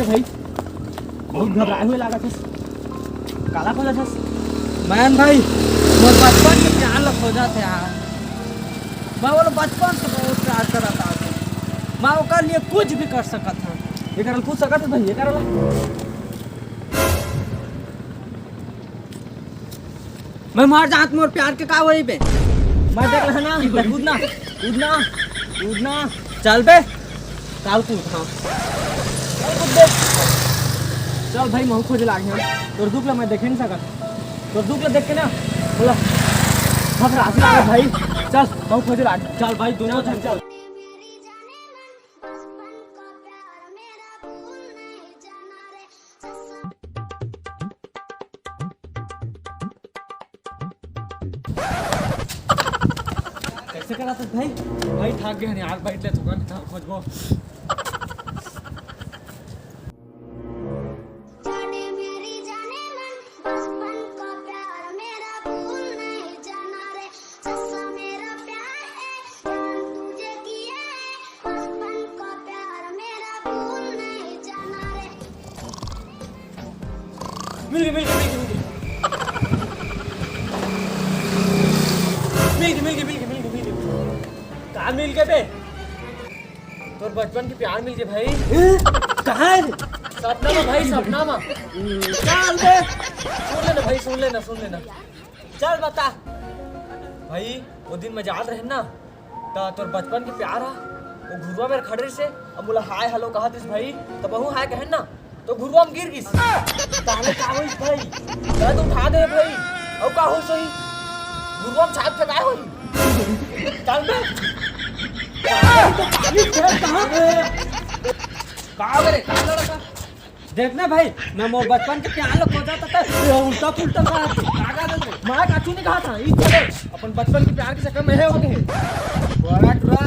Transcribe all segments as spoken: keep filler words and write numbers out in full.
भाई, बहुत घबराए हुए लागत हस। काला खोजत हस? मैं भाई, मोर बचपन के प्यार ला खोजत हे यार। मैं बोलो बचपन से बहुत प्यार करत आ। मैं ओकर लिए कुछ भी कर सकत हूँ। ये करल पूछ सकत है भाई, ये करल। मैं मर जात, मोर प्यार के का होई बे? मैं देख रहा ना, कूदना, कूदना, कूदना। चल बे, काल कूद, हाँ। चल कूद बे। चल भाई, महू खोजे लागे हम। तोर दुख ला मैं देखे नहीं सकत। तोर दुख ला देख के ना, बोला, घबरासी लागे भाई। चल, महू खोजे लागे। चल भाई, दोनों झन चल। कैसे करा था भाई? भाई, थक गए हैं यार, बैठ ले, थोड़ा निकाल खोजबो। मिल गई, मिल गई, मिल गई, मिल गई। मिल गई, मिल गई, मिल गई, मिल गई, मिल गई। कहाँ मिल गए बे? तोर बचपन के प्यार मिल गए भाई। कहाँ है? सपना में भाई, सपना में। चल बे। सुन लेना भाई, सुन लेना, सुन लेना। चल बता भाई, वो दिन मैं जात रहे ना, त तोर बचपन के प्यार हा, वो घुरुवा मेर खड़े से, अब मोला हाय हेलो कहा दिस भाई, तब बहू हाय कहे ना, तो घुरुवा में गिर गिस। ताले का होइस भाई? दर्द उठा दे भाई। अउ का होइस होही? घुरुवा में छाप फेंकाय होही। चल बे। तो पानी फेंक कहाँ? का करे? का लड़का? देखना भाई, मैं मोर बचपन के प्यार ला खोजत हंव, ये उल्टा पुल्टा कहा था। का कहा था? मैं कछु नहीं कहा था, ई चले। अपन बचपन के प्यार के चक्कर में हे हो गए। बड़ा टुरा,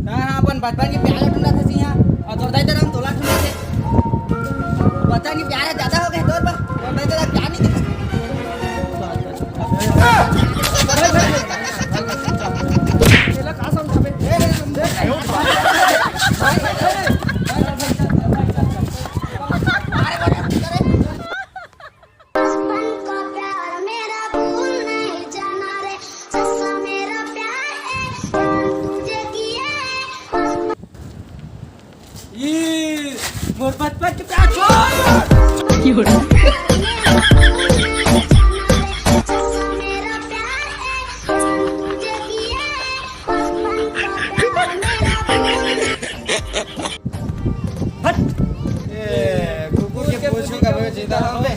ना अपन बचपन के प्यार ढूंढा था सिया, और तोर दाई तेरा हम तोला ढूंढा थे। बचपन के प्यार ज्यादा हो गए तोर पर, तोर दाई तेरा प्यार नहीं दिखा। तेला का समझाबे? बचपन का प्यार मेरा भूल नहीं जाना रे, जैसा मेरा प्यार है, जान तुझे किया है। बचपन ई मोर बचपन के प्यार छोड़। हट। ए, कुकुर के पूछू कभी जीता हूँ बे।